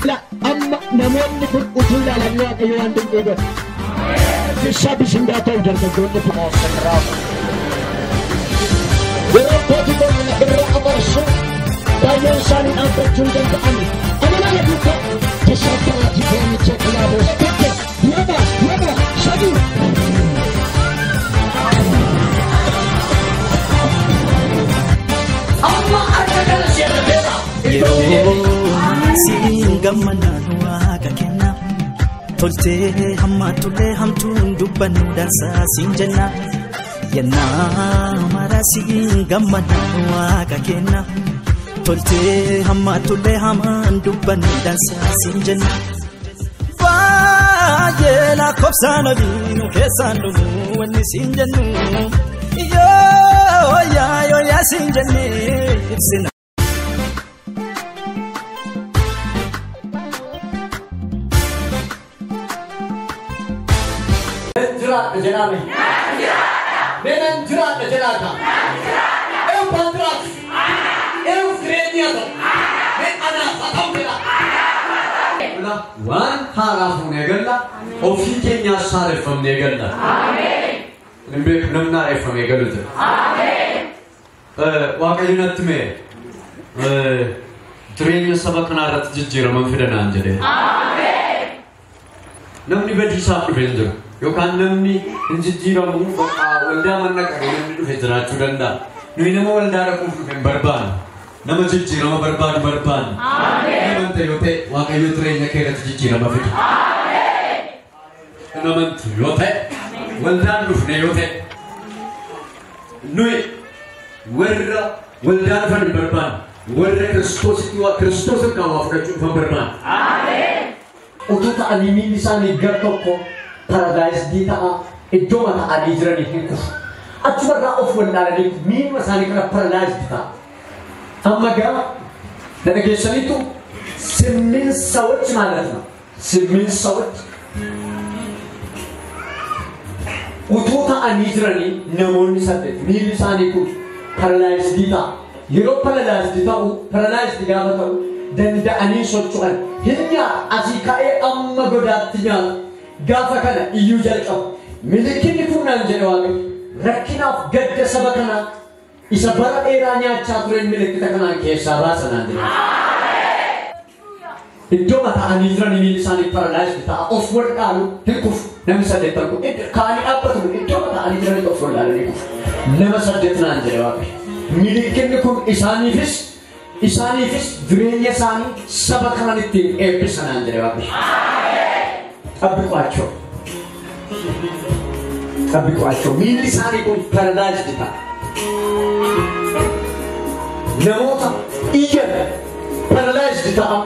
Amma namoonni kun utuu ilaalanii Waaqayyo waan dinqii godhe. Bishaa bishingaa ta'u dargaggoonni kun. Yeroo kootii kana irra amarsu baay'een isaanii dhaabbachuu hin danda'ani. Amanaa duukaa tasaabbaatii foonicha kilaaboos tokko lama lama sadi. Amma harka kana seera beela. Yeroo siin gammadaan waaqa kenna toltee hammaatullee hamtuun dubbannu dansaa siin jenna yennaa mara siin gammadaan waaqa kenna toltee hammaatullee hamaan dubbannu dansaa siin jenna. Baay'ee lakkoofsaan olii nu keessaan dhumu wanni siin jennu yoo yaa yoo yaa siin jennee ibsina. Jiraadha jedhame. Meelan jiraadha jedhaata. Eebbaan jiraatu. Eebbaan jireenya ta'u. Mee anaaf haa ta'u jedha. Waan haaraa fuunee galla ofii keenyaas haareffamnee galla. Hin beeku namni haareffamee galu jira. Waaqayyo natti mee jireenya saba kanaa irratti jijjiiraman fidanaan jedhee. Namni badiisaaf dhufe hin jiru. Yookaan namni hin jijjiiramu bakka waldaa manna qabee namni dhufe jiraachuu danda'a. Nuyi nama waldaa dhaquuf dhufe hin barbaannu. Nama jijjiirama barbaadu barbaannu. Namanta yoo ta'e Waaqayyo jireenya kee irratti jijjiirama fida. Namantu yoo ta'e waldaan dhufne yoo ta'e nuyi warra waldaa dhufan hin barbaannu. Warra Kiristoositti waa Kiristoos irraa waa fudhachuu dhufan barbaannu. Utuu ta'anii miilli isaanii gar tokko paralaayizdii ta'a iddoo ta'anii jiranii hin kufu. Achumarraa of wallaalanii miilma isaanii kana paralaayizdii ta'a. Amma gaa na dhageessaniitu ስምንት ሰዎች ማለት ነው። ስምንት ሰዎች utuu ta'anii jiranii namoonni saddeet miilli isaanii kun paralaayizdii ta'a. Yeroo paralaayizdii ta'u paralaayizdii gaafa ta'u danda'anii socho'an hin nyaata asii ka'ee amma godaatti nyaata. Gaafa kana iyyuu jalqabu. Milikinni kun naan jedhe Waaqayyo rakkinaaf gadda saba kanaa isa bara dheeraa nyaachaa tureen milikkita kanaan keessaa baasa naan jedhe. Iddoo ta'anii jiranii miilli isaanii paralaayizdii ta'a. Of wallaalu hin kufu. Namni saddeettan kun kaanii dhaabbatu iddoo ta'anii jiranii of wallaalanii kufu. Nama saddeet naan jedhe Waaqayyo. Milikkinni kun isaaniifis jireenya isaanii saba kanaan ittiin eebbisa naan jedhe Waaqayyo. ጠብቋቸው ጠብቋቸው miilli isaanii kun paralaayizdii ta'a. Namoota iyyan paralaayizdii ta'a.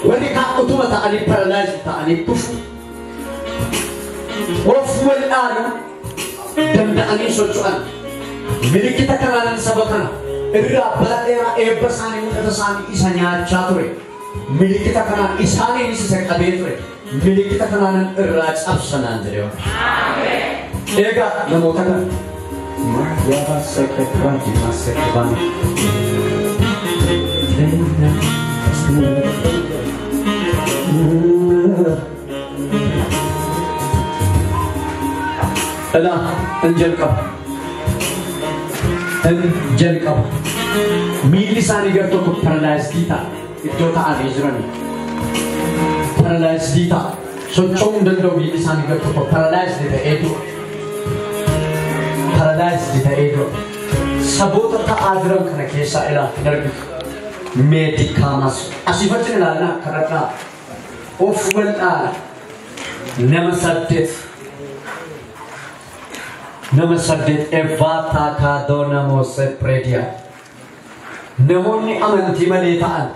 Warri kaan utuma ta'anii paralaayizdii ta'anii kufu. Of wallaalu danda'anii socho'an. Milikkita kanaanan saba kana irraa bara dheeraa eebba isaanii mul'ata isaanii isa nyaachaa ture. Milikkita kanaan isaaniinis isa qabee ture. Milikkita kanaanan irraa cabsanaan jedhe Waaqayyo. Egaa namoota kana. Ilaa hin jalqaba. Hin jalqaba. Miilli isaanii gar tokko paralaayizdii ta'a. Iddoo ta'anii jiranii. Paralaayizdii ta'a. Socho'uu hin danda'u miilli isaanii gar tokko paralaayizdii ta'ee tura. Paralaayizdii ta'ee tura. Saboota ta'aa jiran kana keessaa ilaa hin argitu. Meedikaamas. Asii fachi ilaalaa kadhadhaa. Of wal'aala. Nama saddeet. Nama saddeet evaataa kaadoona moose preediyaa. Namoonni amantii malee ta'an.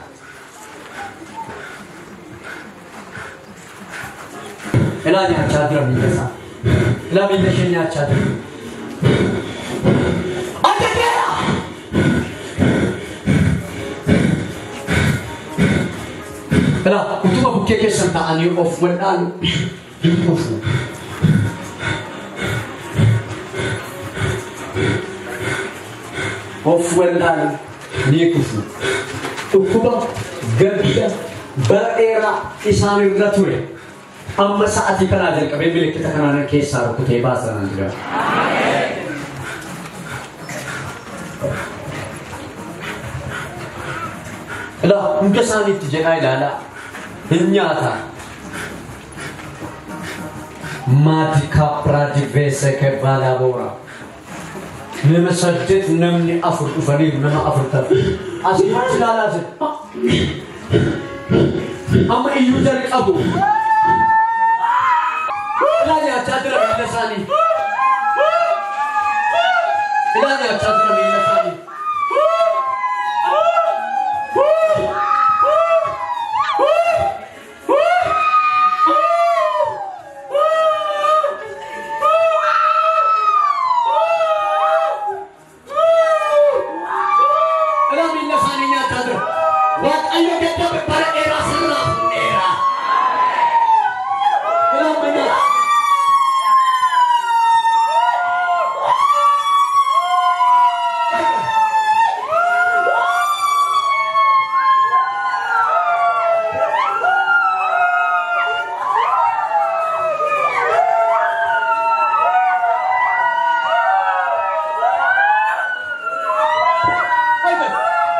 Ilaa nyaachaa jira miila isaa. Ilaa miila ishee nyaachaa jira. Ajajeera! Ilaa utuma bukkee keessan ta'anii of wallaalu hin kufu. Of wallaalu ni kufu. Dhukkuba gadda Bara dheeraa isaan irra ture. Amma sa'atii kanaa jalqabee milikkita kanaan keessaa rukutee baasanaa jira. Ilaa hunda isaaniitti jedhaa ilaalaa hin nyaataa. Maatika Piraadiveese Kevaalaboora. Nama 8 namni 4 dhufaniiru nama 4 ta'u. Asirratti ilaalaa jiru. Amma iyyuu jalqabu. Ilaa nyaachaa jira miila isaanii. Ilaa nyaachaa jira miila isaanii. Ilaa miila isaanii nyaachaa jira. Waaqayyo gaddabe bara dheeraa sirraa fuudheera. Ilaa miila.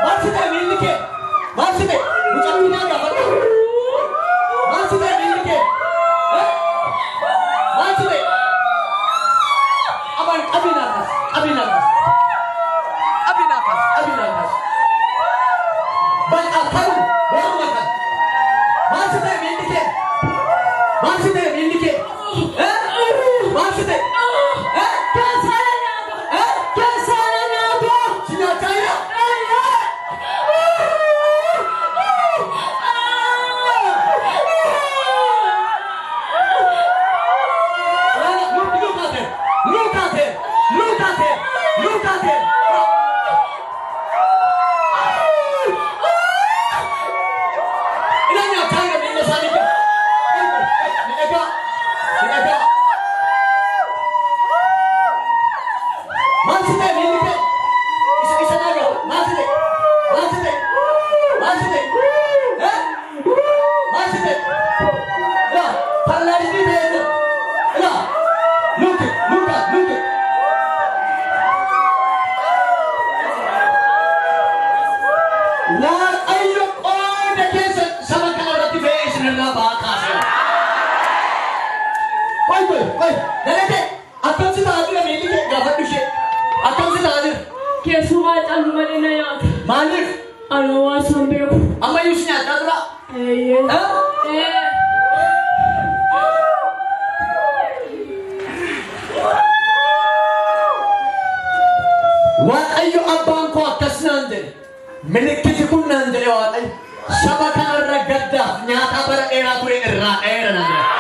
Maal si ta'e miilli kee? Maal si ta'e? Mucattii naa gaafadhu. Maal si ta'e miilli kee? Maal si ta'e? Abaan qabii naa kaas, qabii naa kaas. Qabii naa kaas, qabii naa kaas. Bal'aa ta'u warma kan. Maal si ta'e miilli kee? Maal si ta'e miilli kee? Maal si ta'e? Si nyaachaa jira? Look at it! Look at it! Look at it! Look at it! Ilaa nyaachaa jira miila isaanii jira. Ni dhagaa. Ni dhagaa. Maal si ta'e miilli kee? Isa naa gahu. Maal si ta'e? Maal si ta'e? Maal si ta'e? Maal si ta'e? Ilaa paralaayizii ta'ee jira. Ilaa look it, look at, look it. Waaqayyo qooda keessa saba kana irratti fe'ee isinirraa ba'aa kaaseera. Qoy qoy qoy dalagee akkamsi ta'aa jira miilli kee gaafadhu ishee akkamsi ta'aa jira. Keessumaa callu malee na nyaata. Maaliif? Ani waan isaan beeku. Ammayyuu si nyaachaa jira? Eeyyee. Eh? Waaqayyo abbaan koo akkas naan jedhe. Milikkiti kun naan jedhe Waaqayyo. Saba kanarra gaddaaf nyaataa bara dheeraa ture irraa dheera naan jedhe.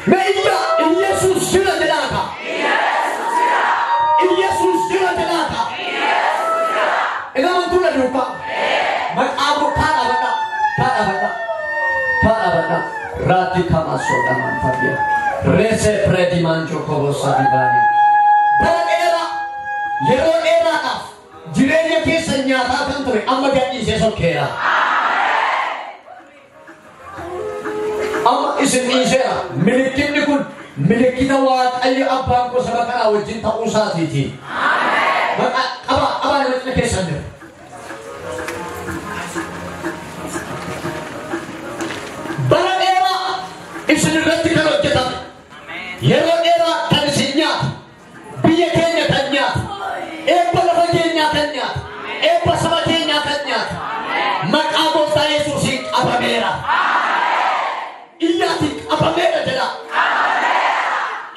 Mee iyya Iyesuus jira jedhaaka. Iyesuus jira jedhaaka. Egaa amantuu na duukaa. Maqaa koo kaa dhaabadhaa. Kaa dhaabadhaa. Kaa dhaabadhaa. Raati kama sodaman fabia. Rese predimanjo kobosa dibaani. Bara dheeraa yeroo dheeraadhaaf jireenya keessa nyaataa kan ture amma gadhiisee sokkeera. Amma isin dhiiseera. Milikkinni kun milikkita Waaqayyo abbaan koo saba kanaa wajjin ta'uu isaatiiti. Maqaa qabaa qabaa nama cina keessan jiru. Bara dheeraa isin irratti kan hojjetame yeroo dheeraa kan isin nyaatu biyya keenya kan nyaatu eebba lafa keenyaa kan nyaatu eebba saba keenyaa kan nyaatu maqaa gooftaa Yesuusiin qabameera. Iyyaatiin qabameera jedha.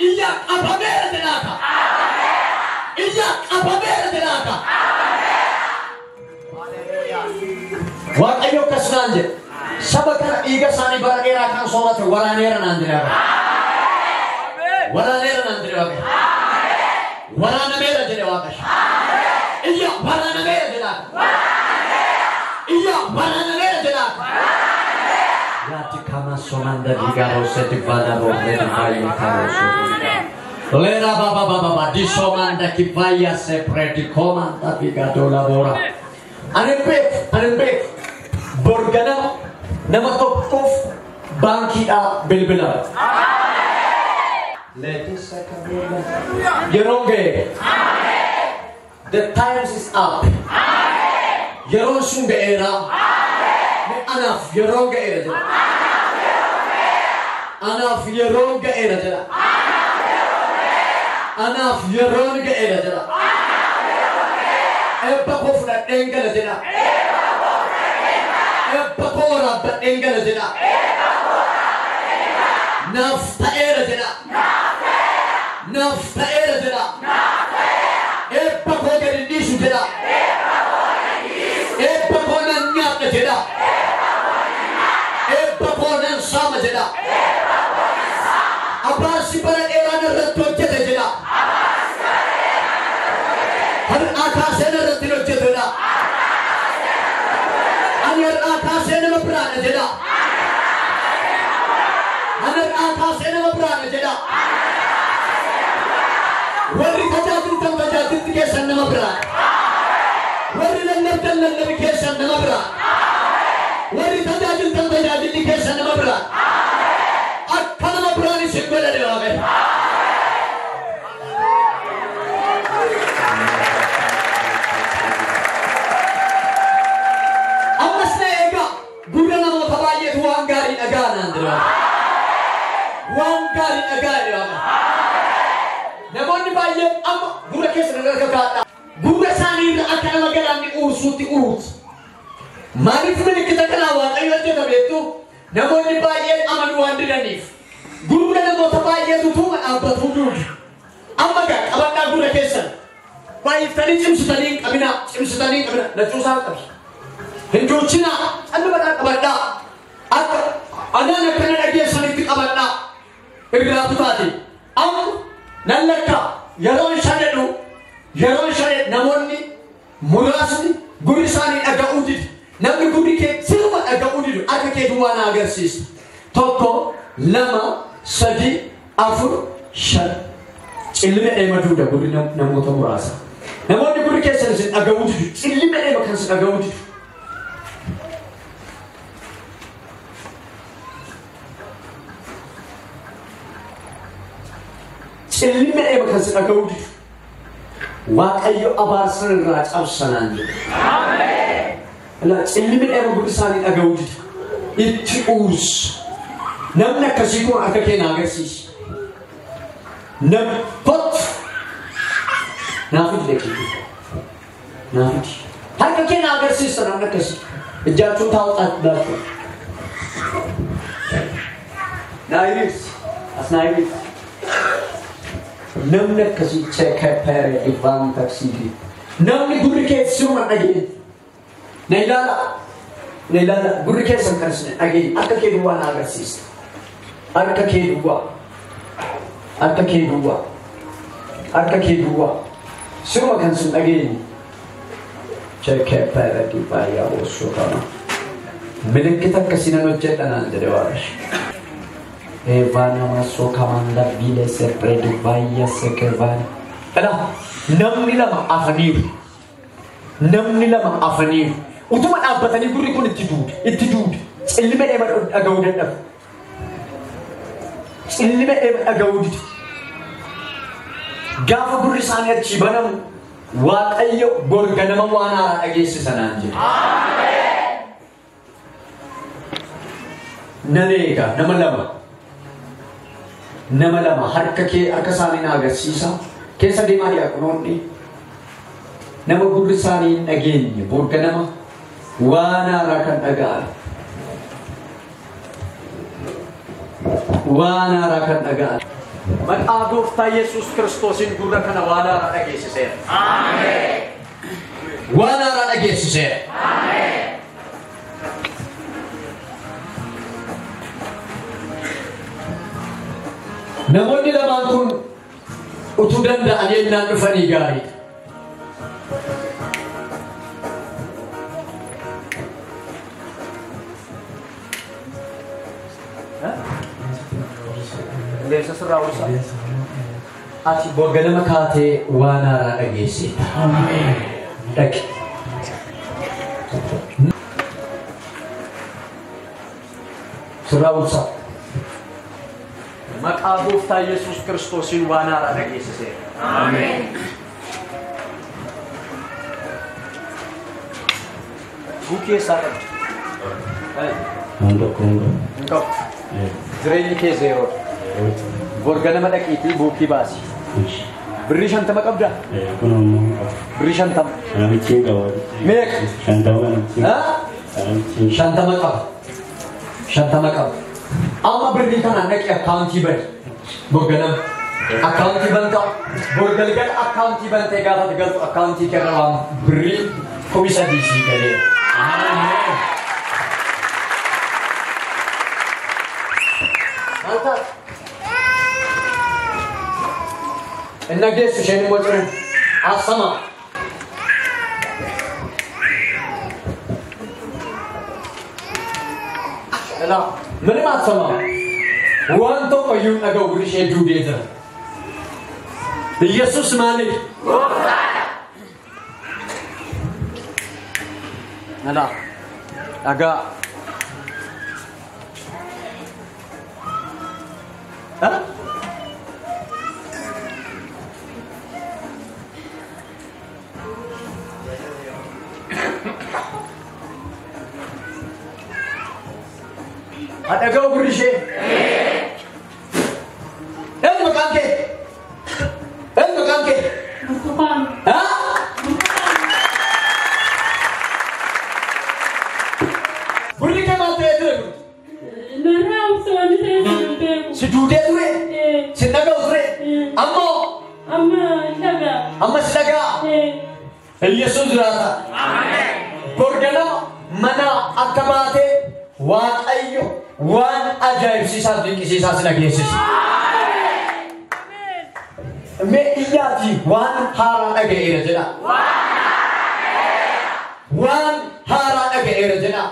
Iyyaa qabameera jedhaaka. Iyyaa qabameera jedhaaka. Waaqayyo akkas naan jedhe. Saba kana dhiiga isaanii bara dheeraa kan soorate waraaneera naan jedhe Waaqayyo. Waraaneera naan jedhe Waaqayyo. Waraanameera jedhe Waaqayyo. Iyya waraanameera jedhaaka. Iyya waraanameera jedhaaka. Yaati kama somanda diga rose di vada roble di vayo karo so. Lera baba baba di somanda kivaya se predikomanda vigadola bora. Ani beeku borgana nama tokkoof baankiidhaa bilbila. Yeroon ga'e. The times is up. Yeroon sun ga'eera. Anaaf yeroon ga'eera jedha. Anaaf yeroon ga'eera jedha. Anaaf yeroon ga'eera jedha. Eebba koo fudhadheen gala jedha. Eebba koo waraabbadheen gala jedha. Naaf ta'eera jedha. Naaf ta'eera jedha. Eebba koo gadi dhiisu jedha. Eebba koo nan nyaadha jedha. Eebba koo nan saama jedha. Abaarsi bara dheeraa narratti hojjete jedha. Har'aa kaasee narratti hin hojjetu jedha. Ani har'aa kaasee nama biraadha jedha. Ani har'aa kaasee nama biraadha jedha. Warri tajaajiltan tajaajilti keessan nama biraadha. Warri lallabdan lallabi keessan nama biraadha. Warri tajaajiltan tajaajilli keessan nama biraadha. Akka nama biraan isin godhane Waaqayyo. Ammas na eegaa, gurra namoota baay'eetu waan gaarii dhagaa naan jedha. Waan gaarii dhagaa jedha. Namoonni baay'een amma gurra keessa irra kakaadha. Gurra isaanii irra akka nama galaanni uursuutti uursu. Maaliif milikkita kanaa Waaqayyo hojjeta beektu? Namoonni baay'een amanuu waan didaniif. Gurra namoota baay'eetu tuuma dhaabbatuu duudu. Amma gaa qabadhaa gurra keessan. Baay'iftanii cimsitanii hin qabinaa. Cimsitanii hin qabinaa. Lachuusaa qabi. Hin duuchinaa. Callumadhaa qabadhaa. Akka anaan akkana dhageessanitti qabadhaa. Irraa kutaati. Amma nan lakkaa, yeroon shan jedhu, yeroon shan namoonni muraasni gurri isaanii dhaga'uu didu. Namni gurri kee sirma dhaga'uu didu akka kee duwwaa na agarsiisa. Tokko, lama, sadi, afur, shan. Cillima dheema duuda gurri namoota muraasa. Namoonni gurri keessan isin dhaga'uu didu, cillima dheema kan isin dhaga'uu didu. Cillima dheema kan isin dhaga'uu didu. Waaqayyo abaarsan irraa cabsanaan jedhu. Cillima dheema gurri isaanii dhaga'uu didu. Itti uursu. Namni akkasii kun harka kee na agarsiisa. Nam kottu. Naa fidi dhaqii. Naa fidi. Harka kee na agarsiisa namni akkasii. እጃችሁን ታወጣላችሁ። ናይሪስ አስናይሪስ namni akkasii cheekepere divaan taksiidii namni gurri keessuma dhagee na ilaala, na ilaala. Gurri keessan kan isin dhagee harka kee duwwaa na agarsiisa. Harka kee duwwaa, harka kee duwwaa, harka kee duwwaa siruma kan isin dhageenye cheekepere divaa yaa'u kana milikkita akkasii nan hojjedha naan jedhe Waaqayyo. Evana maso kamanda vile se preduvaya se kevana. Ala, namni lama afaniiru. Namni lama afaniiru. Utuma dhaabbatanii gurri kun itti duude, itti duude. Cillima dheema dhaga'uu dadhabu. Cillima dheema dhaga'uu dide. Gaafa gurri isaanii achii banamu Waaqayyo gorganama waan haaraa dhageessisa naan jedhe. Nan eega nama lama. Nama lama harka kee harka isaanii na agarsiisa. Keessa deemaa diyaaqonoonni nama gurri isaanii hin dhageenye borganama waan haaraa kan dhaga'an. Waan haaraa kan dhaga'an. Maqaa Gooftaa Yesuus Kiristoosiin gurra kana waan haaraa dhageessiseera. Waan haaraa dhageessiseera. Namoonni lamaan kun utuu danda'anii ennaan dhufanii gaariidha. Qilleensa sirraa uwwisaa. Ati borganama kaatee waan haaraa dhageessita. Dhaqi. Sirraa bulsaa. Maqaa gooftaa Yesuus Kiristoosiin waan haaraa dhageessiseera. Ameen. Buukii eessaa qabdi? Waan tokko hin qabu. Hin qabdu. Jireenyi kee zeeroodha. Borganama dhaqiitii buukii baasi. Birrii 50 qabdaa? Kun ammoo hin qabu. Birrii 50. Namichi hin qabu. Meeqa? 50 namichi. Namichi. 50 qaba. 50 qaba. Amma birrii kanaan dhaqi akkaawuntii bani. Borganama. Akkaawuntii bantaa. Borgalgala akkaawuntii bantee gaafa ati galtu akkaawuntii keerra waan birrii 3,000 sii galeera. Maal taate? Inna geessu isheen immoo cire. Asama. Ilaa ምንም አትሰማም። waan tokko iyyuu hin dhaga'u gurri ishee duubee jira. Iyyasuus maaliif? Ilaa dhagaa. Dhaga'u gurri ishee. Eenyu maqaan kee? Eenyu maqaan kee? Burtukaan. Gurri kee maal ta'ee ture kun? Narraa obsa wanti ta'e si hin beeku. Si duudee ture? Si dhaga'u ture? Ammoo? Amma hin dhaga'a. Amma si dhaga'a? Iyyasuus jiraata. Borganama mana akka baatee Waaqayyo waan ajaa'ibsiisaa dinqisiisaa si dhageessisa. Mee iyyaatii waan haaraa dhaga'eera jedha. Waan haaraa dhaga'eera jedha.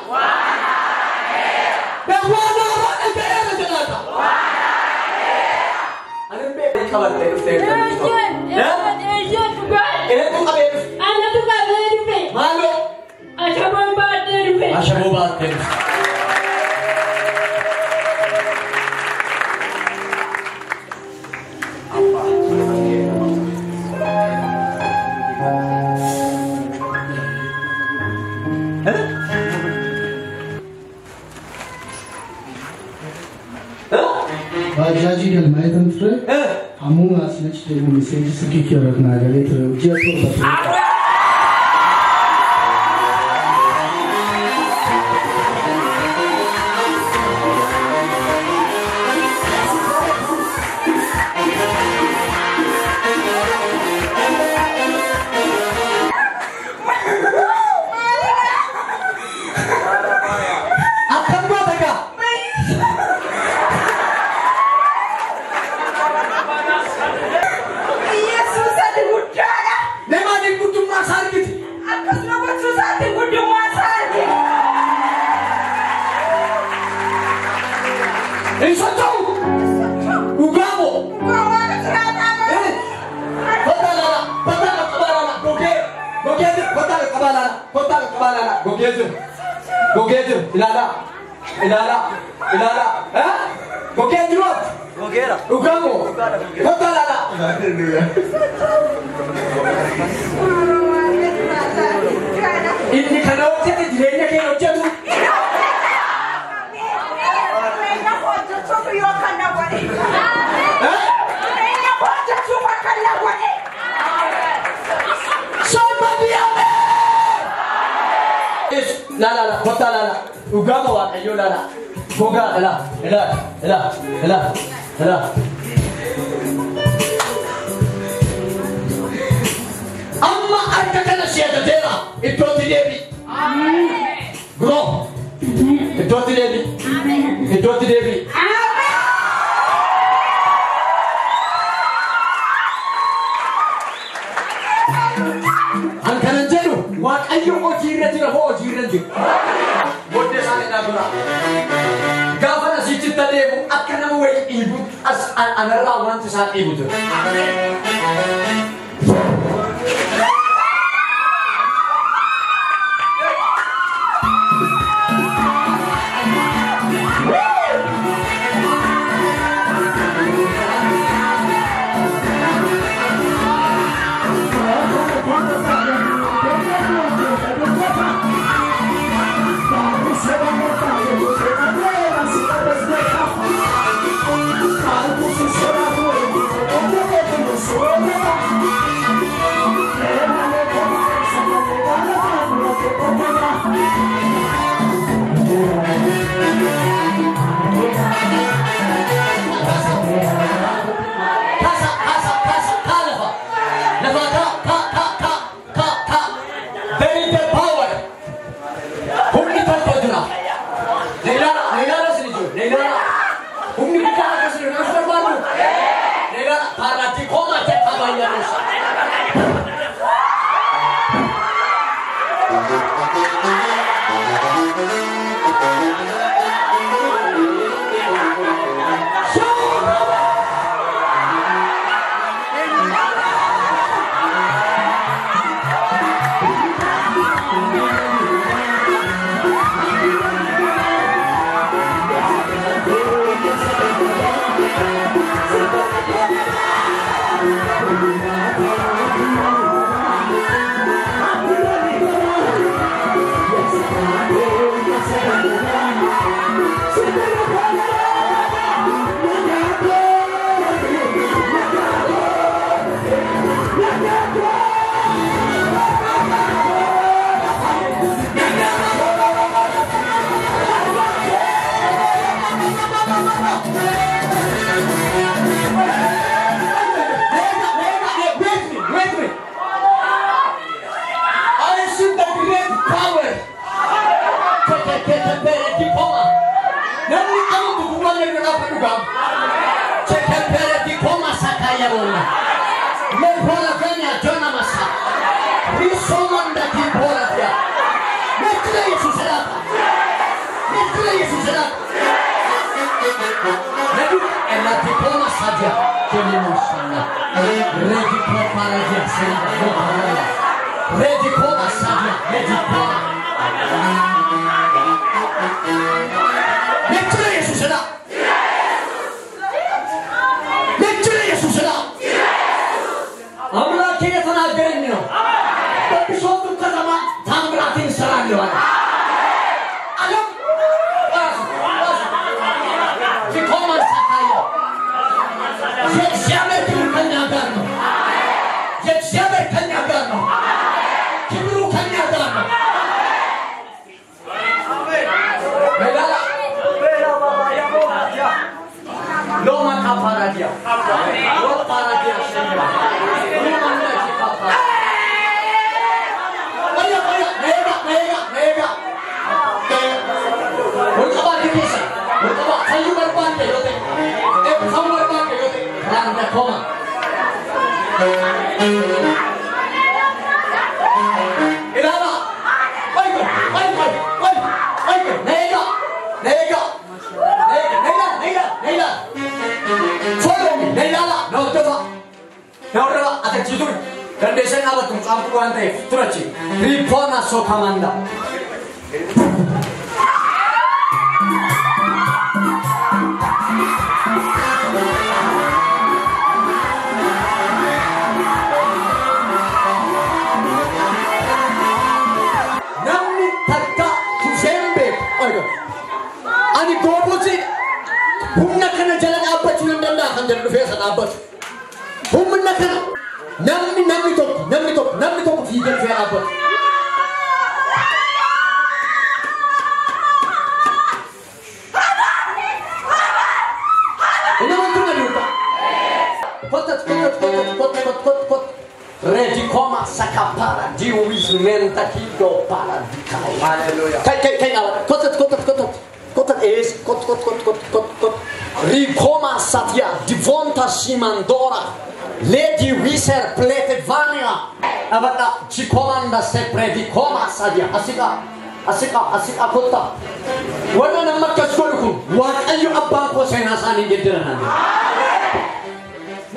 Mee waan haaraa dhaga'eera jedha. Ani beeku qabadhee dhuftee jirtu. Eeyyee dhugaa. Eenyu qabee dhufe? Anatu qabee dhufe. Maaloo? Ashaboon baadhee dhufe. Ashaboo baattee dhufe. Bajaajii galmaa'eetan ture. Ammuma asinachi deemu miseensi silkii kee irra naa galee ture. Ji'a 7 ture. Akkam goota gaa? Yesuus ati guddaadha. Namaanii guddummaa isaa argite. Akkasuma gochuu isaati guddummaa isaa argite. Hin socho'u. Dhugaa moo? Dhugaa waaqa jiraataa moo? Kottaa laala, kottaa qaqqabaa laala, gogee, gogee jira, kottaa qaqqabaa laala, kottaa qaqqabaa laala, gogee jira, gogee jira, ilaalaa, ilaalaa, ilaalaa, gogee jiru ati? Gogeera. Dhugaa moo? Kottaa laala. Inni kana hojjete jireenya kee hojjetu. Jireenya koo hojjechuuf yoo kana godhe. Jireenya koo hojjechuuf akkana godhe. Somebody amen! La la la, kottaa laala. Dhugaa moo Waaqayyoo laala. Gogaa ilaa, ilaa, ilaa, ilaa, ilaa. Amma harka kana si ajajeera. Iddootti deebi. Guroo. Iddootti deebi. Iddootti deebi. An kanan jedhu Waaqayyo hojii irra jira moo hojii irra hin jiru? Booddee isaanii naa godhaa. Gaafa asitti adeemu akka nama wayii dhiibutti as Anarraa wanti isaa dhiibu jira.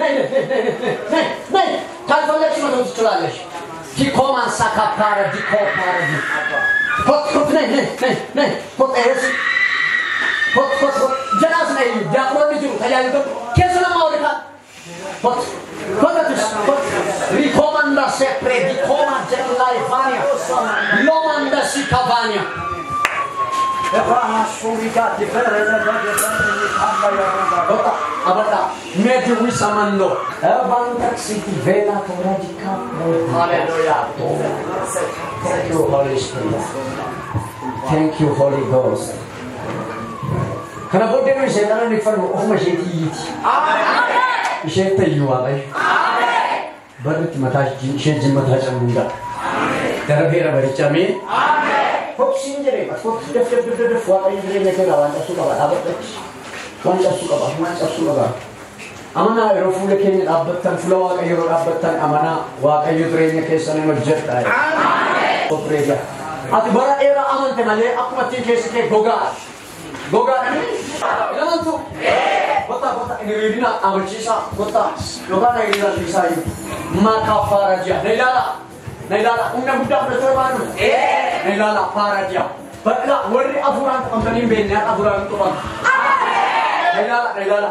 ነይ ነይ ነይ ነይ ነይ ነይ። ካልፈለግሽ መተው ትችላለሽ። ቲኮማን ሳካፓረ ዲኮፓረ ዲ ኮት ኮት ነይ ነይ ነይ ነይ ኮት ኤስ ኮት ኮት ኮት ጀናስ ነይ ዲያቆን jiru tajaajiltoota keessa nama olika ኮት ኮተትስ ኮት ሪኮማንዳ sepre dicoma gelaivania lomanda sikavania Bota, abata, medi wisamando. Evantak city vela toradika. Hallelujah. Thank you, Holy Spirit. Thank you, Holy Ghost. Kana booddee nuyi seexana ni fannu ofuma isheetii iyyiti. Isheetti iyyuu Waaqayyo. Barri itti mataa ishee jimmataa cabuu ga'a. Darbeera barichamee. Hoksiin jedhee hoksi daf daf daf daf Waaqayyo jireenya kee irraa waan cabsuu qaba dhaabbadhachi. Waan cabsuu qaba waan cabsuu qaba. Amanaa yeroo fuula keenya dhaabbattan fuula Waaqayyo yeroo dhaabbattan amanaa Waaqayyo jireenya keessan hin hojjedha. Ati bara dheeraa amante malee akkuma ittiin keessi kee gogaa. Gogaadha miti? Ilamantu? Kottaa kottaa inni riidina amanchiisaa kottaa yookaan na hiriira dhiisaa iyyuu. Maqaa faarajia. Na ilaala. Na ilaala. Humna guddaa fudhachuu barbaadu. Na ilaala faarajia. Bal'aa warri afuuraan tuqamtanii hin beekne har'a afuuraan tuqamu. Na ilaala na ilaala.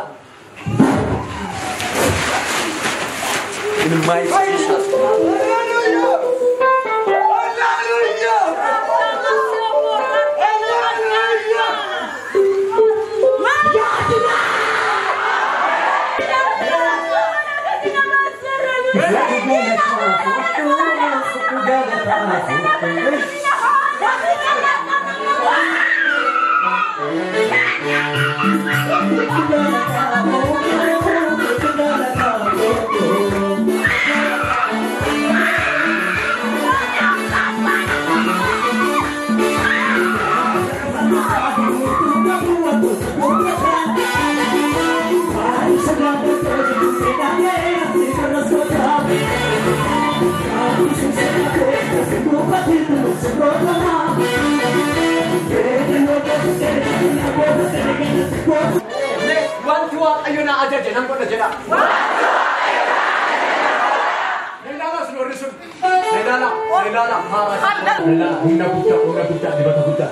In my Jesus. Wanti Waaqayyo na ajaje nan godha jedha. Ilaala sun warri sun. Ilaala, ilaala, haara. Ilaala, humna guddaa, humna guddaa, dibata guddaa.